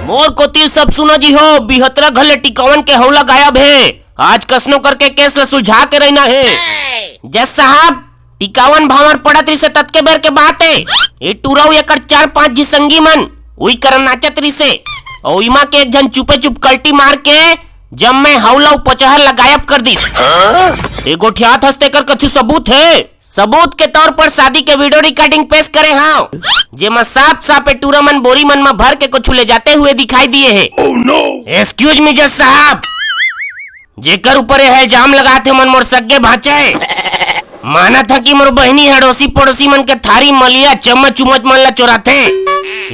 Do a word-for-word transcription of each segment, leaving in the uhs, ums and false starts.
मोर कोति सब सुनो जी हो, बिहतरा घर ले टिकावन के हौला गायब हे। आज कसनो करके केस ल सुलझा के रहिना हे। जज साहब, टिकावन भांवर पड़त रिसे ततके बेर के बात हे। ए टूरा अउ एकर चार पांच झी संगी मन उही करा नाचत रिसे। अउ इमा के एक झन चुपे चुप कल्टी मार के जम्मे हौला अउ पचहर ल गायब कर दिस। ए गोठियात हस तेकर कछु सबूत हे? सबूत के तौर पर शादी के video recording पेश करे हंव, जेमा साफ साफ ए टूरा मन बोरी मन म भर के कुछु ले जाते हुए दिखाई दिए हे। Excuse me जज साहब, जेकर ऊपर ए इल्जाम लगात हे मन मोर सग्गे भांचे। मानत हंव कि मोर बहिनी ह अड़ोसी पड़ोसी मन के थारी मलिया चम्मच उम्मच मन ला चोराथे,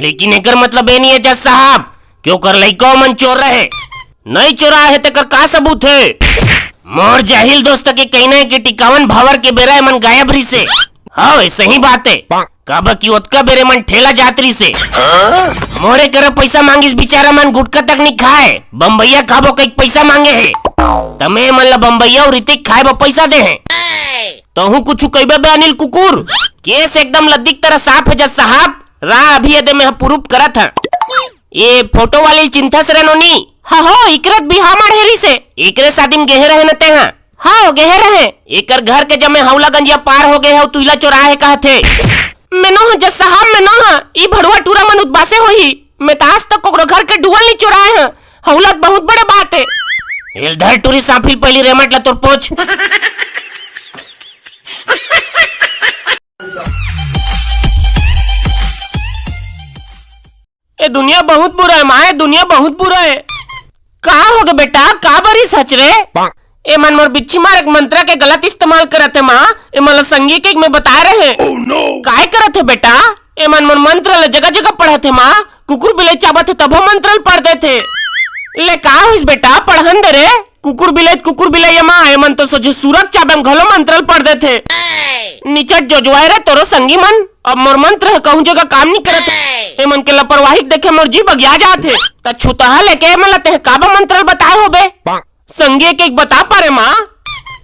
लेकिन एकर मतलब ए नइ हे जज साहब कि ओकर लइका मन चोर रहे। नइ चोराए हे तेकर का सबूत हे? मोर जाहिल दोस्त के कहिना हे कि टिकावन भांवर के बेरा एमन गायब रिसे। हव, ए सही बात हे। काबर कि ओतका बेर एमन ठेला जात रिसे। मोरे करा पइसा मांगिस, बिचारा मन गुटखा तक नइ खाए, बम्बईया खाबो कहिके पइसा मांगे हे। त में एमन ला बम्बईया अउ ऋतिक खाए बर पइसा दे हे। तहूं कुछु कहिबे बे अनिल कुकुर? केस एकदम लद्दी के तरह साफ हे जज साहब। रा अभी एदे में ह proof करत हंव। ए फोटो वाली ल चिन्हथस रे नोनी? हव हो, इकरे त बिहाव माड़हे रिसे। एकरे शादी म गेहे रहे न तेंहा? हव, गेहे रहे। एकर घर के जम्मे हौला गंजिया पार हो गे हे अउ तुहिला चोराए हे कहत हे। में नोहंव जज साहब, में नोहंव। ई भड़ुआ टूरा मन उदबासे होही। में त आज तक कोकरो घर के डुअल नइ चोराए हंव। हौला त बहुत बड़े बात हे। ए ल धर टूरी सांफिल पहिली रेमट ला तोर पोंछ। ए दुनिया बहुत बुरा हे माँ, ए दुनिया बहुत बुरा हे। का होगे बेटा, का बरिस हच रे? एमन मोर बिच्छी मारे के मंत्र के गलत इस्तेमाल करत हे माँ, एमन ला संगी के में बताए रहे। काय करत हे बेटा? एमन मोर मंत्र ला जगह जगह पढ़त हे माँ, कुकुर बिलई चाबत हे तभो मंत्र ल पढ़ देथे। ले का होइस बेटा, पढ़न दे रे। कुकुर बिलई त कुकुर बिलई ए माँ, एमन तो सोझे सूरक चाबे म घलो मंत्र ल पढ़ देथे। निचट जोजवाए रे तोरो संगी मन, अब मोर मंत्र ह कहूं जगह काम नइ करत हे। एमन के लापरवाही के देखे मोर जी बगिया जात हे। त छुतहा लेके एमन ला तेंह काबर मंत्र ल बताए होबे? संगी के एक बता पारे माँ,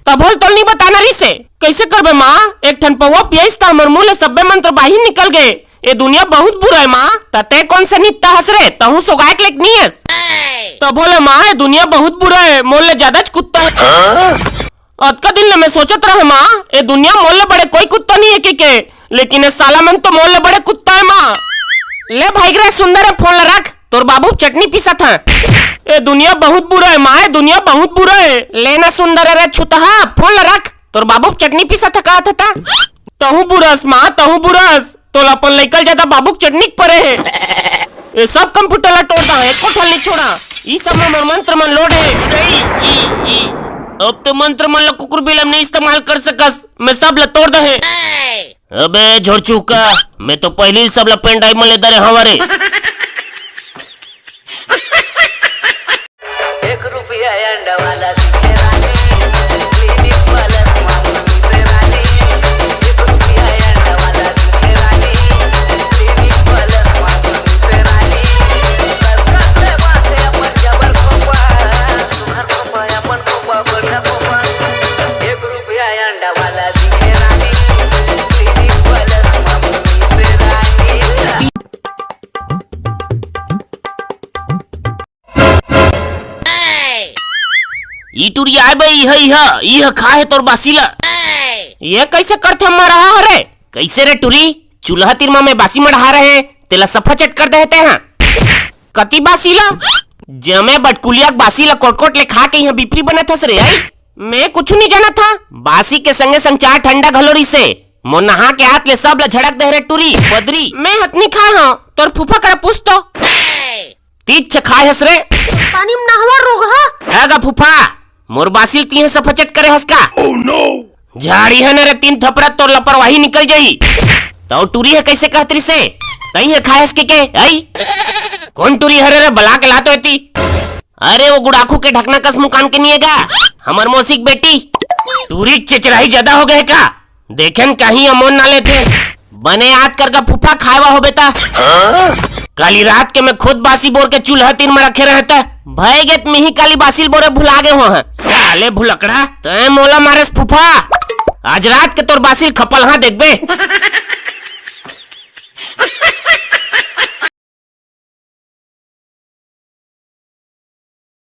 तभो ल तोल नइ बताना रिसे। कइसे करबे माँ, एक ठन पौवा पियाइस त हमर मुंह ले सब्बे मंत्र बाहिर निकल गे। ए दुनिया बहुत बुरा हे माँ। त तें कोन से नित्ता हस रे, तहूं सोगाय के लेक नइ हस। तभो ले माँ, ए दुनिया बहुत बुरा हे, मोर ले जादाच कुत्ता हे। अतका दिन ले में सोचत रहे माँ, ए दुनिया मोर ले बड़े कोई कुत्ता नइ हे कहिके, लेकिन ए साला मन तो मोर ले बड़े कुत्ता हे माँ। ले भाई रे सुंदर, ए फोन ला रख, तोर बाबू चटनी पीसत हे। ए दुनिया बहुत बुरा हे माँ, ए दुनिया बहुत बुरा हे। ले ना सुंदर, अरे छुतहा, फोन ला रख, तोर बाबू चटनी पीसत हे कहत हे त। तहूं बुरस माँ, तहूं बुरस। तोला अपन लइका ले जादा बाबू के चटनी के परे हे। ए सब कंप्यूटर ला तोड़ दा, एको ठन नइ छोड़ा। ई सब म मोर मंत्र मन load हे। ई, ई, ई। अब ते मंत्र मन ला कुकुर बिलई म नइ इस्तेमाल कर सकस। में सब ला तोड़ दे हे। अबे झोरचूका, में तो पहिली सब ला pendrive म ले दे रहे हंव रे। एक रुपया अंडा वाला दिखे रानी, Clinic Plus मामूली से रानी। एक रुपया अंडा वाला दिखे रानी, Clinic Plus मामूली से रानी। कस कस ले बांधे अपन जबर खोपा, सुघर खोपा, अपन खोपा, बढ़िया खोपा। एक रुपया अंडा वाला दिखे रानी, Clinic Plus मामूली से रानी। ई टुरी आय बे, इह, इह, इह खा हे तोर बासी ला। ये कइसे करथे मरहा हरे? कइसे रे टुरी? चूल्हा तीर म में बासी मढ़ा रहे, तेला सफाचट कर दे हे तेहा। कति बासी ला? जमे बटकुलिया के बासी ला कोटकोट ले खा के इहां बिपरी बनत हस रे, आई? में कुछु नइ जानत हंव। बासी के संगे संग चार ठंडा घलो रिसे। मोर नहा के हाथ ले सब ला झड़क दे रे टुरी, बदरी। में हतनी खाए हंव, तोर फूफा करा पूछ तो। तीच खाए हस रे। पानी म नहवा रोगहा। है गा फूफा, मोर बासी ल तीहे सफाचट करे हस का? झाड़ी हे न रे, तीन थपरा तोर लापरवाही निकल जाही। तौ टुरी ह कइसे कहत रिसे? तहीं ह खाए हस के के? आई? कोन टुरी हरे रे, बला के ला तो एती। अरे वो गुड़ाखू के ढकना कस मुकान के नइ हे गा, हमर मौसी के बेटी। टुरी के चेचराही जादा हो गे का? देखेन कहीं अमोन ना लेथे। बने याद कर गा फूफा, खाए वा होबे ता। काली रात के में खुद बासी बोर के चूल्हा तीर म रखे रहे ता। भय गे त मिही काली बासी ल बोरे भुला गे हो हां। साले भुलकड़ा, तैं मोला मारेस फूफा। आज रात के तोर बासी ल खपलहा देखबे।